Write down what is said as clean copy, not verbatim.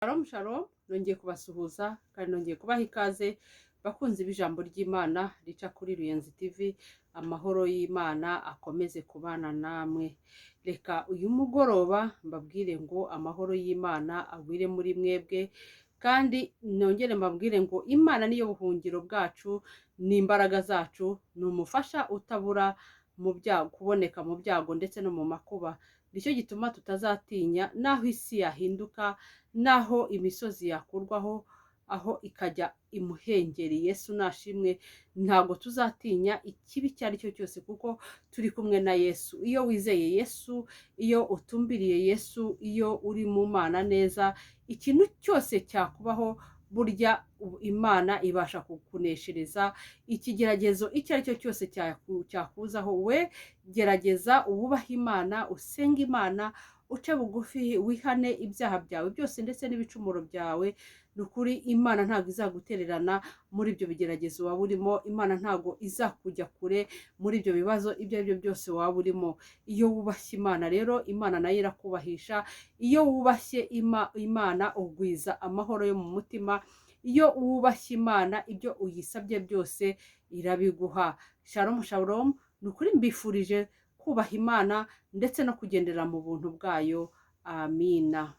Shalom shalom, nongeye kubasuhuza kandi nongeye kubaha ikaze bakunzi b'ijambo ry'Imana rica kuri Ruyenzi TV. Amahoro y'Imana akomeze kubana namwe. Reka uyu mugoroba mbabwire ngo amahoro y'Imana agwire muri mwebwe, kandi nongere mbabwire ngo Imana niyo buhungiro bwacu, ni imbaraga zacu, ni umufasha utabura mu byago, kuboneka mu byago ndetse no mu makuba. Nicyo gituma tutazatinya n'aho isi yahinduka, n'aho imisozi yakurwaho, aho ikajya imuhengeri. Yesu nashimwe, ntabwo tuzatinya ikibi icyo ari cyo cyose kuko turi kumwe na Yesu. Iyo wizeye Yesu, iyo utumbiriye Yesu, iyo uri mu Mana neza, ikintu cyose cyakubaho burya Imana ibasha kukuneshereza. Ikigeragezo icyo ari cyo cyose cyakuzaho, we gerageza wubahe Imana, usenge Imana, uce bugufi, wihane ibyaha byawe byose ndetse n'ibicumuro byawe. Ni ukuri Imana ntabwo izagutererana muri ibyo bigeragezo waba urimo, Imana ntabwo izakujya kure muri ibyo bibazo ibyo ari byo byose waba urimo. Iyo wubashye Imana rero, Imana nayo irakubahisha. Iyo wubashye Imana ugwiza amahoro yo mu mutima. Iyo wubashye Imana, ibyo uyisabye byose irabiguha. Shalom shalom, ni ukuri mbifurije kubaha Imana ndetse no kugendera mu buntu bwayo. Amina.